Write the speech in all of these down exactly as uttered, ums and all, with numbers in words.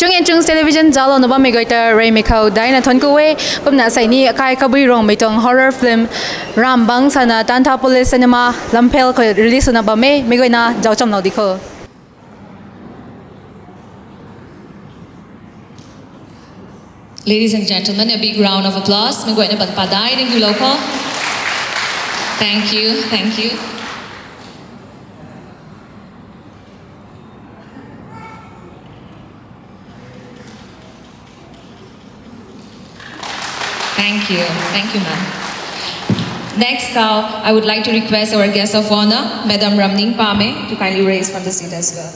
Chung and Chungs Television zalouna bammei guay ta reymei khou daina thuanc ku e. Kumna sei ni akai Kabui Rongmei tuang horror film Rambang sana Tantha Police Cinema Lamphel khou release swna bam e. Mei guayna zauc chamlou di kho. Ladies and gentlemen, a big round of applause. Mei guayna ban padai ni gulou kho. Thank you, thank you. Thank you. Thank you, ma'am. Next, uh, I would like to request our guest of honor, Madam Ramning Pame, to kindly rise from the seat as well.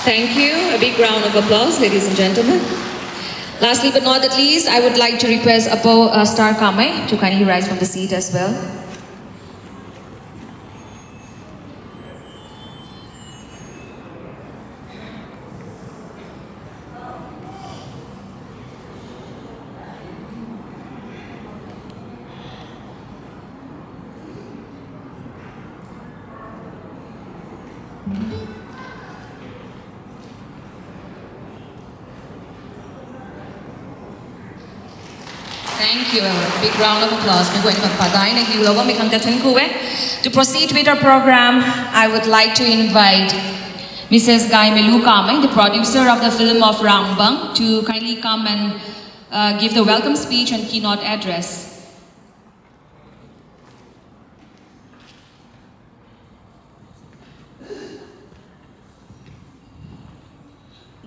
Thank you. A big round of applause, ladies and gentlemen. Lastly but not the least, I would like to request Apo, uh, Star Kamei to kindly rise from the seat as well. Thank you. A big round of applause. Mei guayna ban padai ni gulou bammei khang ta thuanc ku e. To proceed with our program, I would like to invite Missus Gaimeilu Kamei, the producer of the film of Rambang, to kindly come and, uh, give the welcome speech and keynote address.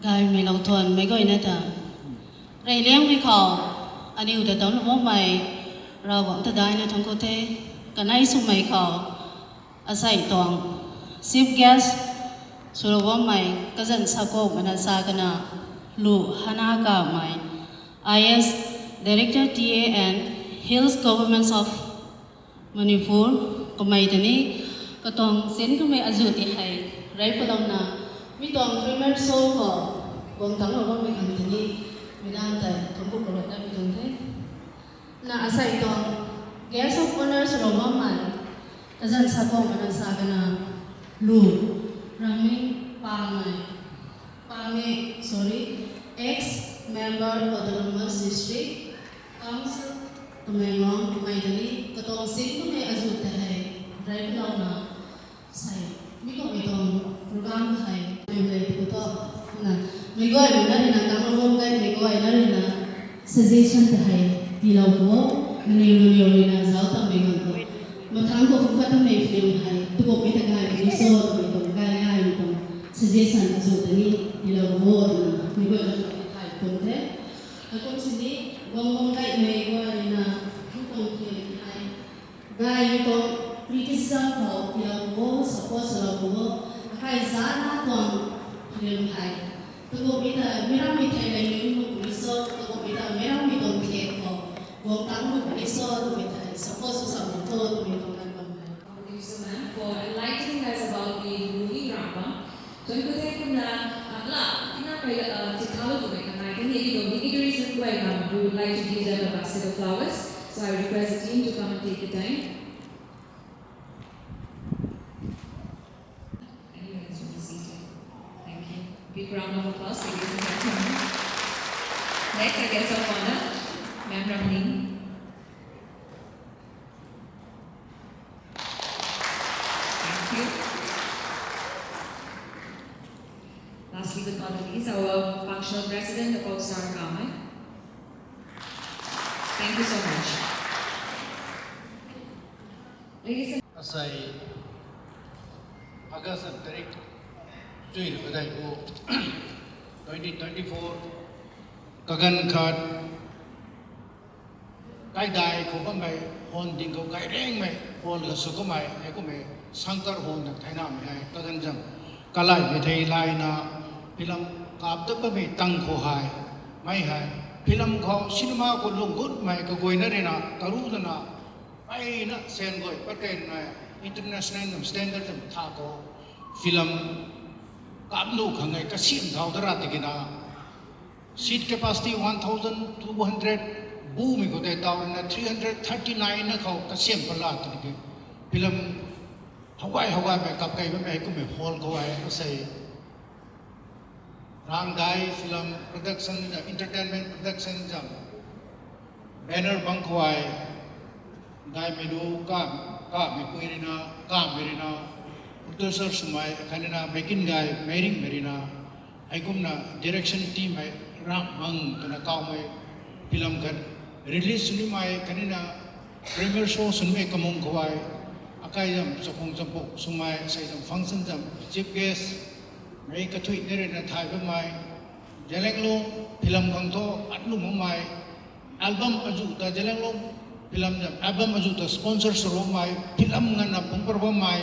Gaymei lou thuan mei guayna ta rey liangmei khou aniu ta tangc lou bammei Ravguangc ta daina thuanc ku the. Kanei swmei khou asei tuang chief guest swlou bammei kazanc sakuakmei na sa kana Lu Hana Kamei, I A S, Director T A and Hills Government of Manipur, kamei ta ni katuang sin kamei azuh ti hei rey palouna mi tuang premier show khou guang tangc lou bammei khang ta ni meic dang tei thuanc ku kalou tatmei tuang the. Na asei tuang guest of honour swlou bammei kazanc sakuakmei na sa kana Lu Rangmei Pangmei, Pangmei, sorry, ex-member Autonomous District Council Tamenglong, kamei ta ni katuang sin kamei azuh ta hei rey palouna sei mi kummei tuang program hei mei le tu thu na mei guayna rui na tangc lou bam gaymei guayna rui na suggestion ta hei tiilou pu o, nangniw nangniw rui na zauc tammei ganv khou mathangc khou kum khat tammei film hei tu kummei ta gay ni cho twmei tuang gay gaymei tuang suggestion azuh ta ni tiilou pu o twna mei guayna thay tuang the. Heikum sini guang bam gaymei guay rui na tu kummei film hei gaymei tuang criticism khou tiilou pu o, support swlou pu o, akai zana tuang film hei tu kummei ta meic rammei thei gaymei nunc kummei so, tu kummei ta meic rammei tuang thek khou guang tangc kummei so twmei thei support sw sam tho twmei tuang kan bam hei. Thank you so much for enlightening us about the movie Rambang. Tuan ku the kumna, ah, la, ina kai, ah, tithalu tu mai kanai kani ni dong ni iteration guay kam, we would like to give them a basket of flowers. So I request the team to come and take the time. Anyways, you can sit here. Thank you. Big round of applause, ladies and gentlemen. Next, our guest of honor, Ma'am Ramning. Thank you. Lastly but not the least, our functional president, Apo Sar Kamei. Thank you so much. Ladies and Asei August tarik chuina kadai khou twenty twenty-four kaganv khat kaidai khou bammei hon ding khou kairengmei hon la sw kamei hei kummei sangkar hon na theina mei hei kaganv zam kalaimei thei layna film kap ta bammei tang khou hei mei hei film khou cinema khou lung gutmei kaguayna rui na taru dana Mpeyna sen guay pat kei na international nam standard nam tha khou film kap nuh khang e kasiam thau da ra tikina seat capacity one thousand two hundred bumei khou tei taw na three hundred thirty nine na khou kasiam pat la tiki film hawai hawai mei kap kei bammei kummei hall khou ai asei Rangdai Film Production, Entertainment Production zam banner bang khou ai, Daimei Lu, Ka, Kamei Pui rina, Kamei rina, producer swmei, khatnina Meikin Gay, Meiringmei rina, heikumna direction team hei ram bang twna kawmei film khat release swnimei, khatnina premiere show swnimei kamung khou ai, akai zam Chakhwang Champou swmei, sei zam function zam chief guest, mei kathuih ni rina thay bammei, Zeliangrong film khang thu at nu makmei, album azuh ta Zeliangrong film zam album azuh ta sponsor sw makmei, film nganvna phungc par bammei,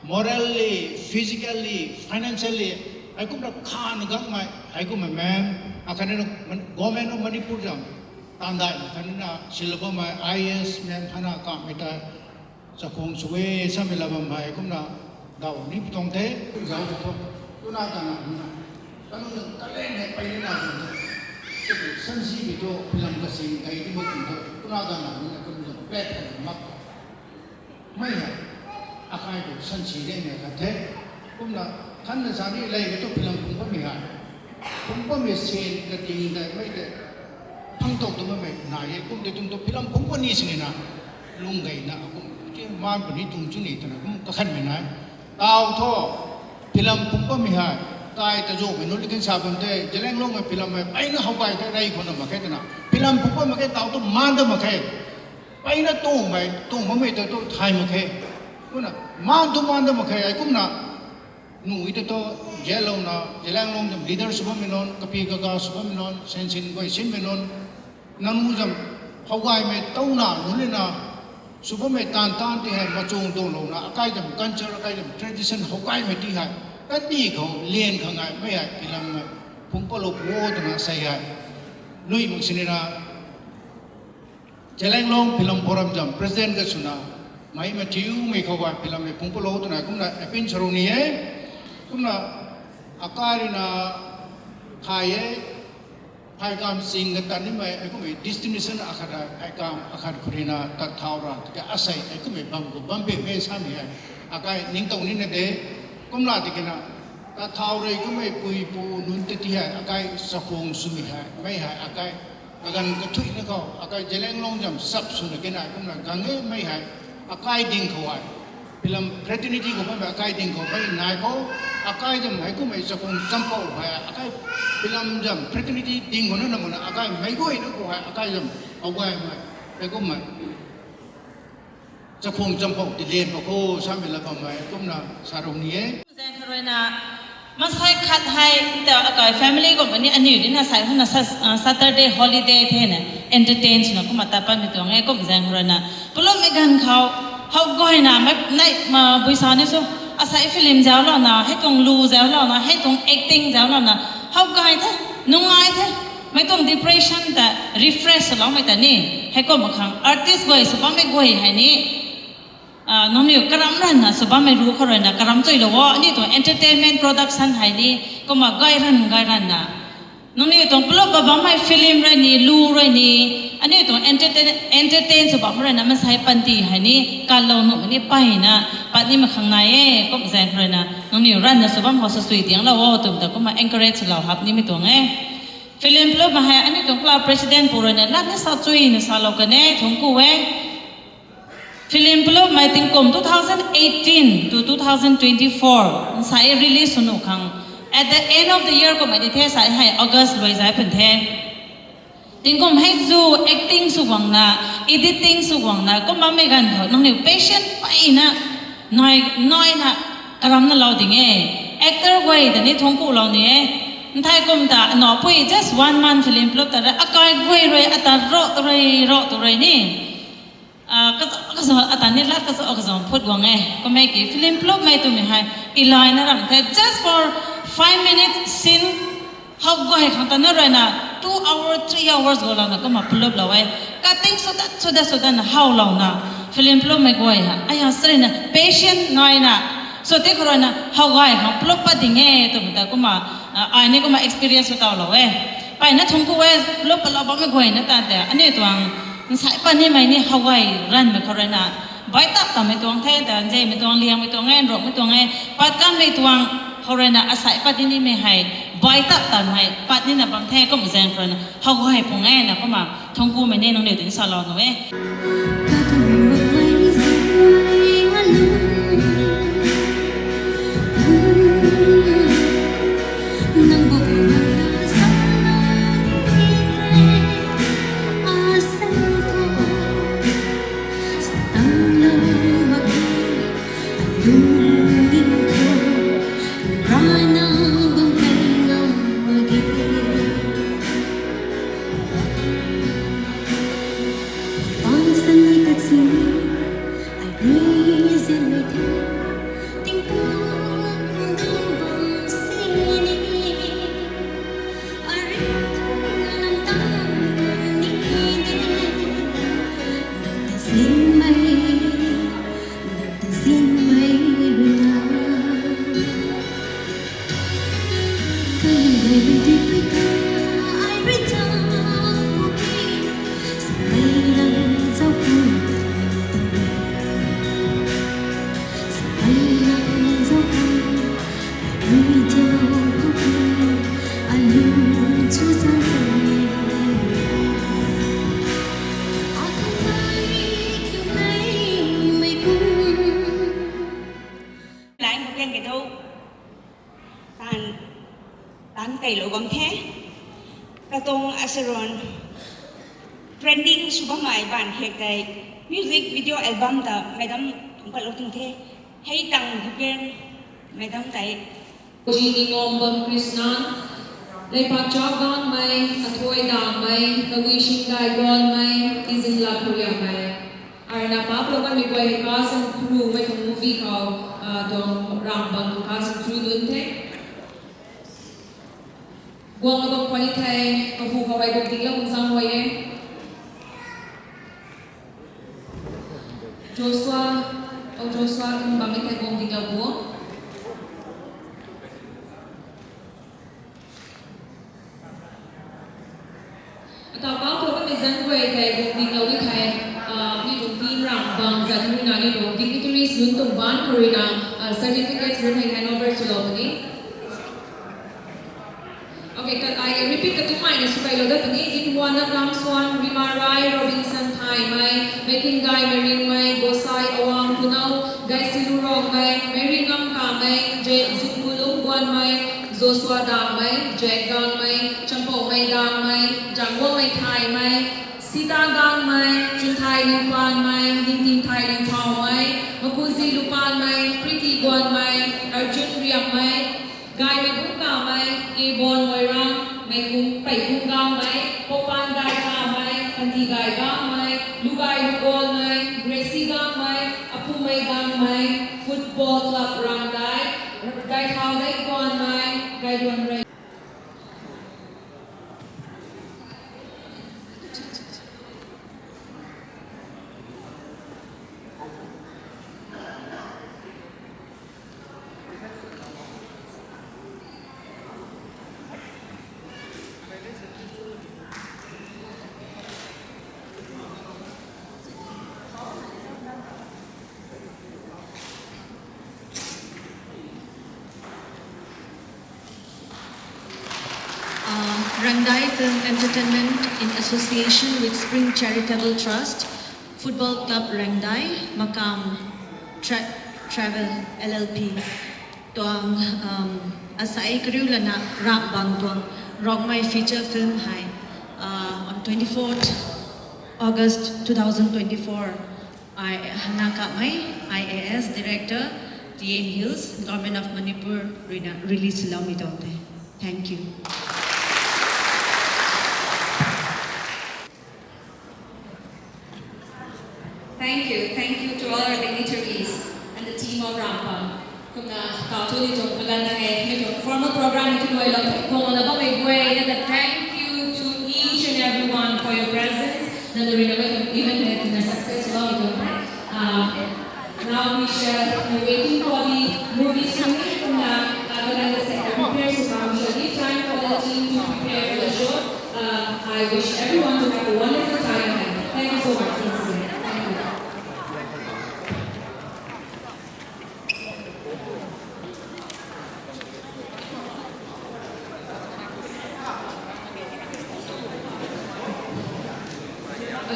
morally, physically, financially, heikumna khan gangmei, heikumna ma'am, akhatni Government of Manipur zam, tandai khatnina silou bammei I A S ma'am phana kamei ta, chakhwang sw e samei la bammei kumna, daw ni pi tuang the, zauc tu thu, tuna kana nuna, kanu zam talent hei pey nina zam thu, sansi bi thu film kasing kai ti mak tuang thu, tuna kana nuna kanu zam platform mak mei hei, akai khou sansi de mei khat the, kumna, thanna sa ni lei ka thu film phungc bammei hei, phungc bammei sen kating dai mei tei, phang tow tu makmei nai e, kum tei tuang thu film phungc pat ni sinina, lung gayna, kum, ti man puni tuang chu ni twna kum kakhanmei nai. Taw thu, film phungc patmei hei, tai ta zumei nunc li kan sa bam the, Zeliangrongmei film hei, peyna how gay the rey khou na mak khe twna. Film phungc pat mak khe, taw tu maan da mak khe. Peyna tuangmei, tuang bammei ta tu thay mak khe. Kumna, maan tu maan da mak khe, ai kumna, nui ta tu, Zeliangrong na, Zeliangrong zam leader sw bammei nunc, kapi kaga sw bammei nunc, sensin guay sinmei nunc, nangniw zam, how gaymei tauna nunc lina, sw bammei taanv taanv ti hei machung tuanglouna, akai zam culture, akai zam tradition how gaymei ti hei, kandih khou lian khang ai mei hei, film hei, phungc patlou o twna sei hei, nui mak sinina, Zeliangrong Film Forum zam president ka swna, mei mathiumei khou gay film hei phungc patlou twna kumna appeal sa rou ni e, kumna akai rina thay e, pheikam sing katan nimei, hei kummei destination akhat hei, pheikam akhat khou rina tat thau ra, tiki asei, hei kummei bam khou bam pemei samei hei, akai ningtow nina de, kumna tikina, tat thau rui kummei puipu nunc ta ti hei, akai chakhwang swmei hei, mei hei, akai, kaganv kathuihna khou, akai Zeliangrong zam sap swna kena, kumna gang e mei hei, akai ding khou hei, film fraternity khou bammei akai ding khou mei nai khou, akai zam hei kummei chakhwang champou hei, akai film zam fraternity ding khou na na mana, akai meic guayna khou hei, akai zam, how gaymei, hei kummei chakhwang champou ti lian pa khou samei la bammei kumna sa rou ni e. Zaeng khou ruina, masai khat hei, ta akai family kum ni aniu ni na sai huna sa-, ah, Saturday holiday the na, entertain swna kumna tat patmei tuang e, kum zaeng khou ruina. Palummei ganv khou, how gayna, mei, nei, ma, bui sa ni sw, asei film zauclouna, hei tuang lu zauclouna, hei tuang acting zauclouna, how gay the, nungai the, mei tuang depression ta refresh swloumei ta ni, hei kumna khang artist guay sw bammei guay hei ni, ah, nangniw karam ranvna sw bammei ru khou ruina karam chuilou o, aniu tuang entertainment production hei ni, kumna gay ranv gay ranvna. Nangniw tuang palup ba bammei film rui ni, lu rui ni, aniu tuang entertain, entertain sw bam ruina masai panty hei ni, kanlou nuh ni peyna, pat nimei khang nai e, kum zaeng khou ruina, nangniw ranvna sw bam khou sw sui dianglou o, twmei ta kumna encourage lou hap nimei tuang e. Film palup ba hei, aniu tuang club president pu ruina, lat ni sa chuina salou kan e, thungc ku e. Film palummei tingkum two thousand eighteen to two thousand twenty-four, nsai release sw nuh khang. At the end of the year kummei di the, sai hei August luai zai pun the. Tingkum hei zu acting sw guangna, editing sw guangna, kumna mei ganv khou, nangniw patient peyna, nai, naina, karamna lou ding e. Actor guay ta ni thungc kulou ni e. Nthei kum ta, anapui just one month film palup ta rui, akai guay rui, ata ro tu rui, ro tu rui ni. Ah, kaza, kaza, ata ni lat kaza, kaza phut guang e. Kummei ki film palummei twmei hei, ilayna ram the, just for five minutes scene, how gay khang ta na ruina, two hour, three hours gulouna, kumna paluplou e. Cutting sw dat, sw dat, sw dat na howlouna. Film plupmei guay ha, ai ha sari na patient nai na, so te khou rui na how gay khang plup pat ding e twmei ta kumna, ah, ai ni kumna experience sw taw lou e. Pay na thungc ku e, plup pat lou bammei guay na ta te, aniu tuang nsai pat nimei ni how gay ranvmei khou rui na, bai tap tamei tuang the ta, nzemei tuang, liangmei tuang e, nrukmei tuang e, pat kanmei tuang khou rui na, asai pat di nimei hei, bai tap tamei pat nina bam the kum zaeng khou rui na, how gay pung e na kumna, thungc kumei ni nangniw tin salou nu e. Lang bukeng kei do. Tan, tan keilou bam the. Katuang asaron trending sw bammei baan hek tei music video album ta madam phungc patlou tuang the. Hei tang bukeng madam tei. Ji Ningombam Krishnan, Leipakcha Gangmei, Athoi Dangmei, Kawishing Daigonmei, Tizingla Phuriamei. Arna paplou kanmei guay hei cast and crew mei tuang movie khou, ah, tuang ram bang tuang cast and crew nunc the. Guang na bam khwan ni thei, kahu khou hei buk dinglou bam zang huay e. Joshua, o Joshua, kum bam ni thei buk dinglou bu. Ata pau khou kamei zang guay tei buk dinglou ni thei, ah, mi tuang team ram bang zat ni na ni tuang dignitaries nunc tuang baan khou rui na, ah, certificates nunc hei hand over swlou puni. Okay, kat ai repeat katummei na swkailou dat puni, Inwana Kamswan, Rima Rai, Robinson Thaimei, Mekin Gai Meringmei, Gosai Awang Kunau, Gaisilu Rongmei, Mary Ngam Kamei, Je Zingkulung Guanmei, Joshua Dangmei, Jack Gangmei, Champoumei Dangmei, Jangguangmei Thaimei, Sita Gangmei, Chunthai Liupanmei, Ningting Thai Liuthaumei, Makuzi Lupanmei, Pretty Guanmei, Arjun Riammei, Gaimei Bungkamei, Kebon Moirang, Meikum Peikum Gangmei, Popan Gai Kamei, Panti Gai Gangmei, Lugai Lugonmei, Gracie Gangmei, Apumei Gangmei, Football Club Rangdai, Gaithau Dai Guanmei, Gaiduan Rei. Uh, Rangdai Film Entertainment in association with Spring Charitable Trust, Football Club Rangdai, Makam Tra- Travel L L P. Tuang, um, asai kariu lana ram bang tuang Rongmei feature film hei, uh, on twenty-fourth August two thousand twenty-four, ai Hana Kamei, I A S Director, T N Hills, Government of Manipur, rui na release loumei tuang the. Thank you. Thank you. Thank you to all our dignitaries and the team of Rampang. Kumna, tau tu ni tuang kaganv na e, mi tuang formal program ni tu nuai lou the. Kumna, bam mei guay na the thank you to each and everyone for your presence. Na the rina mei tuang event na success lou ni tuang the. We're waiting for the movie screening. Kumna, uh, when the sector prepares to come, we shall give time for the team to prepare for the show. Uh, I wish everyone to have a wonderful time ahead. Thank you so much once again. Thank you.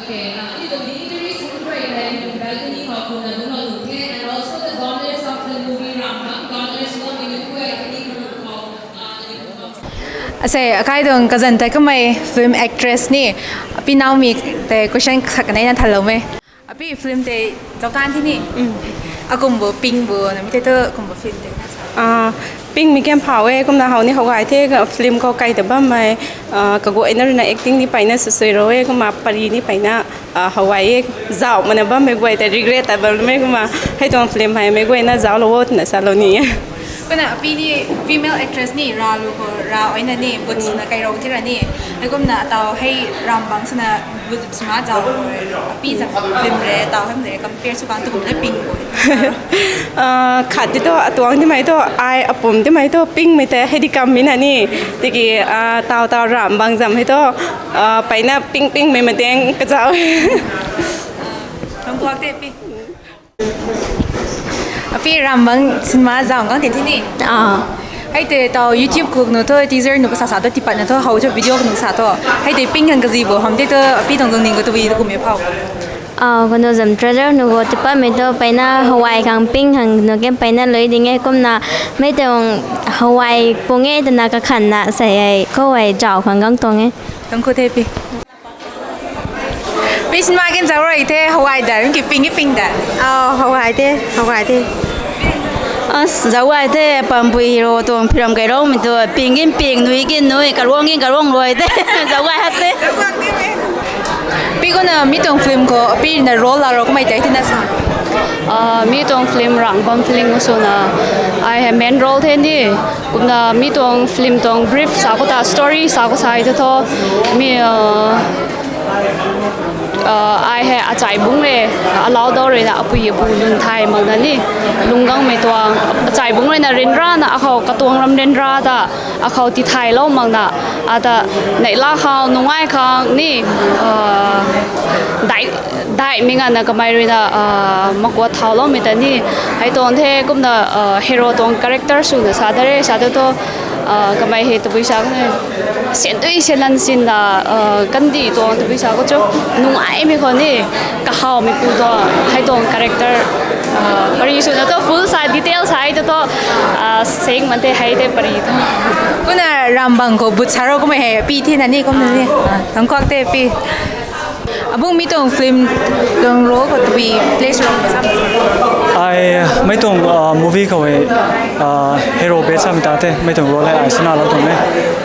Okay, uh, aniu tuang dignitaries hung rui tei aniu tuang balcony khou kumna lungclou nuh the, and also the donors of the movie Rambang, donors lou mei nunc guay tei ni kumna khou, uh, aniu tuang Ase, akai tuang kazanc tei kamei film actress ni, Api Naomi tei question khat kanei na thanlou mei. Api film tei zautan thi ni? Akum bo, ping bo, na mi tei tu akum bo film tei na sa? Ah, ping mi kam phau e, kumna how ni how gay the, ka film khou kai ta bammei, ah, kaguayna ruina acting ni peyna sw sui rou e, kumna pari ni peyna, ah, how gay e, zauh mana bammei guay ta regret ta bammei kumna, hei tuang film hei meic guayna zauclou o twna salou ni e. Kumna Api ni female actress ni, ralu khou ra oina ni, but swna kai rou thi ra ni. Hei kumna ataw hei Rambang swna but sma zauc, Api zam film re, ataw hei mei re, compare sw kan tu kum le ping bo. Ah, khat di tu, atuang dimei tu, ai apum dimei tu, pingmei tei hei di kam mi na ni. Tiki, ah, taw taw Rambang zam hei tu, ah, peyna ping pingmei mateng kazauh. Thuanc kuak the Api. Api Rambang cinema zauc kang tin thi ni? Ah. Hei tei taw YouTube khou nu thu teaser nu kasa sa tu tipat na thu how thu video khou nu sa tu. Hei tei ping khang kazi bo ham tei tu Api tuang lungning khou tabui tu kum e phau? Ah, kanu zam trailer nu khou tipatmei tu peyna how gay khang ping khang nu kam peyna lui ding e kumna mei tuang how gay pung e twna kakhanna sei e khou gay zauc khang gang tuang e. Thuanc ku the Api. Pi cinema kin zauc rui the, how gay da, ki ping e ping da. Oh, how gay the, how gay the. As, zauc gay the, pampui hero tuang phiram kai roumei tu, ping kin ping, nui kin nui, karuang kin karuang rui the, zauc gay hak the. Pi kumna mi tuang film khou Api na role la rou kamei tei tina sa? Ah, mi tuang film Rambang film khou swna ai hei main role the ni. Kumna mi tuang film tuang brief sa khou ta story sa khou sa e tu thu mi, ah, ah, ai hei achai bungc le, alau dau ruina apui apu lun thay makna ni, lungc gangmei tuang achai bungc ruina ryanrana akhou katuang ram ryanra ta akhou tithaylou makna, ata neihla khou nungai khang ni, ah, dai daihmei nganvna kamei ruina, ah, makuat thauloumei ta ni, hei tuang the kumna, ah, hero tuang character swna sa ta re, sa tu thu, ah, kamei hei tabui sa khou ni, sian dui sian lan sinna, ah, kandih tuang tabui sa khou chu, nungaimei khou ni, kahawmeipu tuang, hei tuang character, ah, pari swna tu full sa detail sa hei tu thu, ah, seng man the hei tei pari thu. Kumna Rambang khou but sa rou kamei hei Api thena ni kumna ni. Ah, thuanc kuak the Api. Abung mi tuang film tuang role khou tabui play sw rou sa? Ai, mei tuang, ah, movie khou hei, ah, hero bet samei ta the, mei tuang role hei ai sana lou tuang e.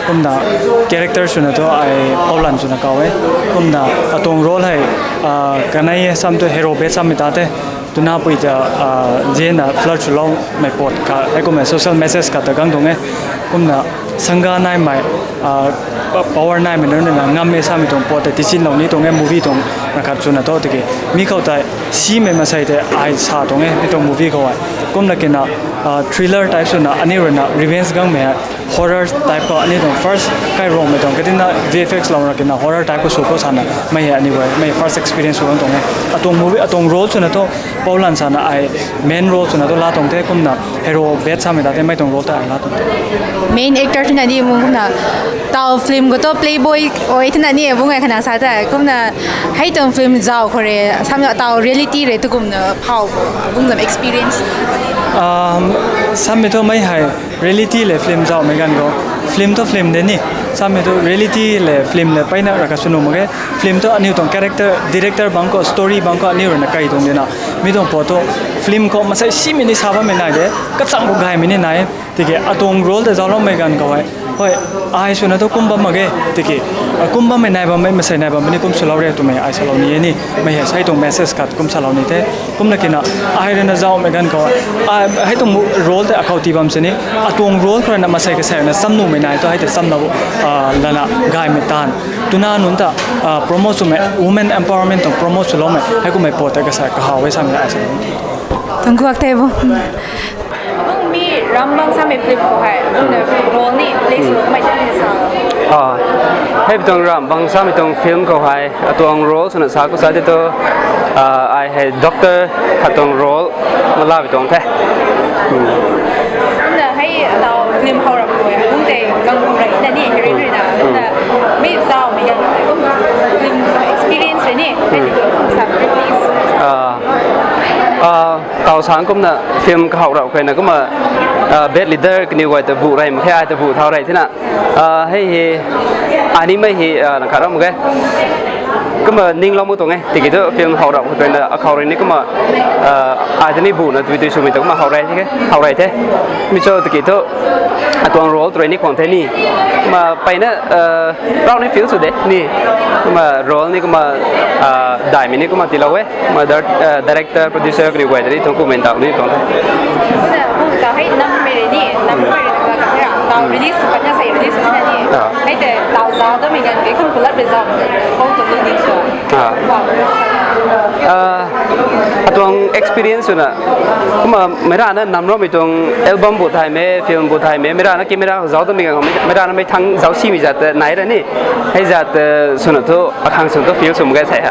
Kumna character swna tu ai Paulan swna kau e. Kumna atuang role hei, ah, kanei e sam tu hero bet samei ta the. Twna pui ta, ah, zianna flirt swloumei pat kha, hei kumna social message khat ta gang tuang e. Kumna sangga naimei, ah, power naimei nunc ruina ngammei samei tuang pat ta tisinlou ni tuang e movie tuang na khat swna thu tiki. Mi khou tei simei masei tei ai sa tuang e mi tuang movie khou hei. Kumna kina, ah, thriller type swna aniu ruina revenge gangmei hei horror type khou aniu tuang first kai Rongmei tuang katina V F X louna kina horror type khou sw khou sana mei hei aniu guay mei first experience sw gang tuang e. Atuang movie, atuang role swna thu Paulan sana ai main role swna thu la tuang the kumna hero bet samei ta the mei tuang role ta ai la tuang the. Main actor twna ni mung kumna taw film khou tu playboy oi twna ni bung ai khana sa ta kumna hei tuang film zauc khou re samna taw reality re tu kumna phau bung zam experience. Um, samei thu mei hei reality le film zauhmei ganv khou, film thu film de ni, samei thu reality le film le peyna raka sw nuh mak ge. Film thu aniu tuang character, director bang khou, story bang khou aniu ruina kai tuang dina. Mi tuang pat thu film khou masei simei ni sa bammei nai de, kachang khou gaymei ni nai. Tiki atuang role ta zaucloumei ganv khou hei, hoi, ai swna thu kum bam mak ge. Tiki, ah, kum bammei nai bammei, masei nai bammei ni kum swlou re twmei ai salou ni e ni. Mei hei sei tuang message khat kum salou ni the. Kumna kina, ai ruina zauhmei ganv khou, ah, hei tuang role tei akhou tii bam sini, atuang role khou ruina masei kasei ruina cham nuhmei nai thu hei tei chamlou, ah, lana gaymei taanv. Twna nunc ta, ah, promote swmei, women empowerment tuang promote swloumei, hei kummei pat tei kasei kahaw e samei ai salou ni the. Tungguak tei bo. Abung mi Rambang samei film khou hei abung na role ni play sw mai tei ni sa. Ah, hei tuang Rambang samei tuang film khou hei atuang role swna sa khou sa tei tu, ah, ai hei doctor khat tuang role mala bi tuang the. Hmm. Na hei atau film hau rap khou hei abung tei gang bu rai na ni rin rin na. Na mi zau mi gan film experience rai ni. Hei tuang sa please. Ah, ah, tau sang kumna film kahau rau khou na kumna, ah, bad leader kaniw guay ta bu rai mak khe, ai ta bu thau rai thina. Ah, hei hi, ani mai hi, ah, na khat ram mak ge. Kumna ning lou mu tuang e, tiki tu film hau rau khou na akhau rai ni kumna, ah, ai ta ni bu na tui tui sw mi ta kumna hau rai the, hau rai the. Mi cho tiki tu atuang role tui ni khwang the ni. Kumna pai na, ah, rau ni feel sw de ni. Kumna role ni kumna, ah, dai mi ni kumna tilou e. Kumna dir-, ah, director, producer kaniw guay ta ni tuang comment tau ni tuang the. Kumna hung ka hei nam mi rai ni, nam mi rai ka ka ra. Tau release sw ka na sai release sw na ni. Ah. Hei tei tau zau da mi gan ke kum pulat be zau. Hou tu ni ni so. Ah. Wow. Ah, atuang experience swna. Kumna mei rana nam rau mi tuang album bu thai me, film bu thai me, mei rana camera zau da mi gan, mei rana mei thang zau si mi zat nai ra ni. Hei zat, eh, swna thu, akhang swna thu feel sw mak ge sai ha.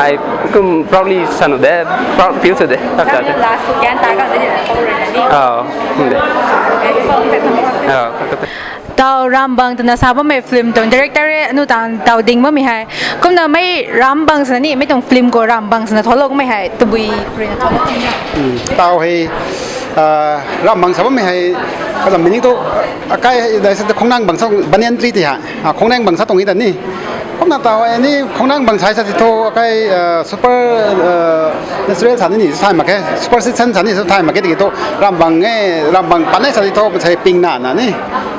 Ai kum proudly sa nu de, proud feel sw de. Tap tap Samei de. Last khou kan ta ka de ni, already. Ah, hmm de. Okay, okay, okay. Ah, okay, okay. Tau Rambang twna sa bammei film tuang director e, anu tang tau ding bammei hei. Kumna mei Rambang swna ni, mei tuang film khou Rambang swna tholou kummei hei, tabui rui na tholou kummei hei. Hmm, tau hei, ah, Rambang sa bammei hei, kazam meaning tu, akai, dai sa tu khongnang bang sa, banyan tree ti ha. Ah, khongnang bang sa tuang e ta ni. Kumna tau, eh, ni khongnang bang sai sa ti thu, akai, eh, super, eh, natural sa ni ni sai mak khe, superstition sa ni sai mak khe, tiki thu, Rambang e, Rambang pan e sa ti thu, sai ping na na ni.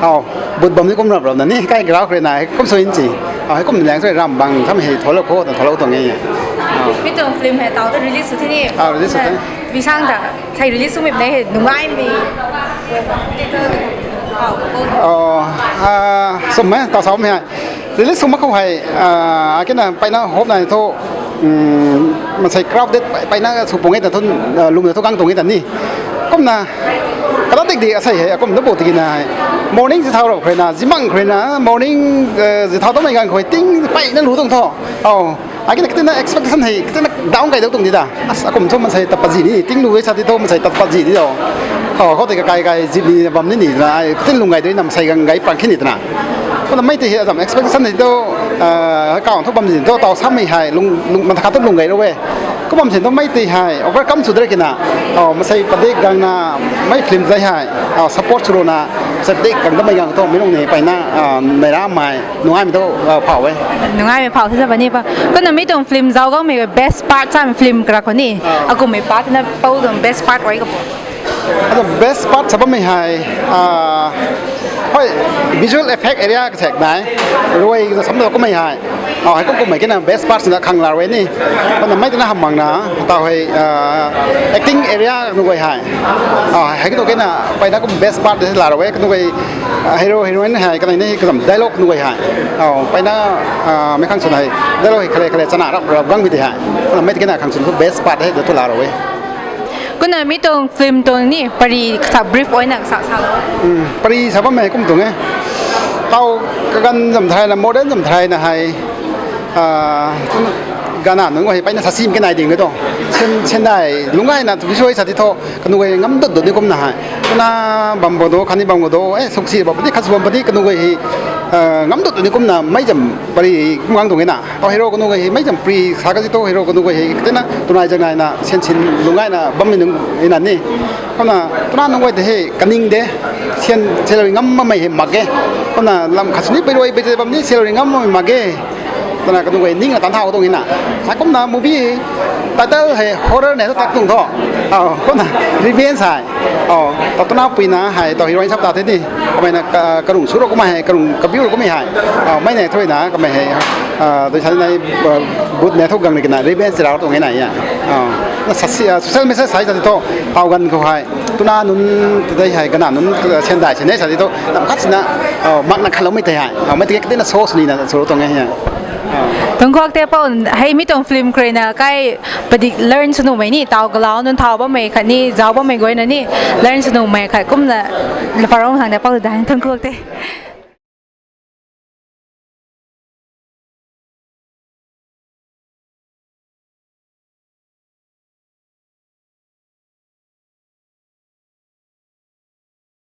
Au, but bam ni kum rap rap na ni, kai grau kre na, kum so in chi. Au, hei kum ni lang so Rambang, tham hei tholou khou, tholou tuang e. Au. Mi tuang film hei tau tu release sw the ni. Au, release sw the. Bisang ta, sai release sw mi ne hei, nungai mi. Oh, ah, sum e, tau sa mi hei. Release sw mak khou hei, ah, akina paina hop na thu, um, masai crowded pai-, paina sw pung e ta thu, ah, lum na thu gang tuang e ta ni. Kumna, kala dik di asai hei, akum na bo tiki na hei. Morning zi thau rau khou na, zi mang khou na, morning, eh, zi thau tamei gang khou ting paina lu tuang tho. Oh, akina katina expectation hei, katina down kai dau tuang di da. As, akum thu masai tapa zi ni, ting lu e sa ti thu masai tapa zi di do. Oh, khou tei kakai kai zi ni bam ni ni na, ai, katina lung gai dui na masai gang gai pang khe ni tana. Kumna mei tei hei azam expectation hei tu, ah, kau thu bam zin tu, tau samei hei, lung, lung, mata khat tu lung gai rou e. Kum bam zin tu mei tei hei, overcome sw dra kina. Oh, masai padik gang na, mei film zai hei, ah, support sw rou na, masai padik gang ta mei gang tu, mei nung ni paina, ah, mei ra mei, nungai mei tu, ah, phau e. Nungai mei phau se sa bani pa. Kumna mi tuang film zau gang mei best part sa film kara khou ni. Ah. Akum mei part na pau tuang best part wai ka po. Ado best part sa bammei hei, ah, hoi, visual effect area kasek nai, rui na sam da kummei hei. Ah, hei kum kummei kina best part na khang la rui ni. Kumna mei tana ham mang na, tau hei, ah, acting area nu guay hei. Ah, hei kina kina, paina kum best part de la rui, kanu guay, ah, hero, heroine hei, kanai ni, kazam dialogue nu guay hei. Ah, paina, ah, mei khang sw na hei, dialogue hei khale, khale, chana rap, rap gang mi de hei. Kumna mei tei kina khang sw na best part hei, da tu la rui. Kumna mi tuang film tuang ni pari sa brief oina sa sa lo. Hmm, pari sa bammei kum tuang e. Tau kagan zam thai na, modern zam thai na hei. Ah, gana nunc hei paina sa sim ke nai ding ke tu. Sen, sen dai, lunggai na tu bisoi sa ti tho. Kanu guay ngam dut dut ni kumna hei. Kumna bam bo do, khani bam bo do, eh, suksi bam padi, khat bam padi, kanu guay hei, ah, ngam dut dut ni kumna mei zam pari kum gang tuang e na. Tau hero kanu guay hei, mei zam pri sa ka si tu hero kanu guay hei, kati na, tunai zang nai na, sian sin lunggai na, bam mi nung, e na ni. Kumna, tuna nung guay de hei, kaning de, sian, sian lou ngam mamei hei mak ge. Kumna, lam khat sini pei rui, pei de bam ni, sian lou ngam mamei mak ge. Tuna kanu guay ning na tan thau tuang e na. Sa kumna movie hei, title hei, horror ne, tak tuang tho. Au, kumna, revenge hei. Oh, tau tuna pui na hei, tau heroine sap ta the ni. Kamei na ka, karung suro kumei hei, karung kabiu kumei hei. Oh, mei nei thui na, kamei hei, ah, dui sa ni nai, ah, but nei thu gang ni kina, revenge rau tuang e na ya. Oh, na sa si, ah, social message sai sa ti tho, tau gan khou hei. Tuna nunc, tadai hei, gana nunc, ah, sian dai si nei sa ti tho, nam khat si na, oh, mak na khat lou mei tei hei. Oh, mei tei kati na so sini na, so tuang e ya. Thangc khuak the Pou, hei mi tuang film khou rui na kai padik learn sw nuhmei ni, taw galau nunc thau bammei khatni zauc bammei guayna ni learn sw nuhmei khat kumna laparong khang de Pou da thangc khuak the.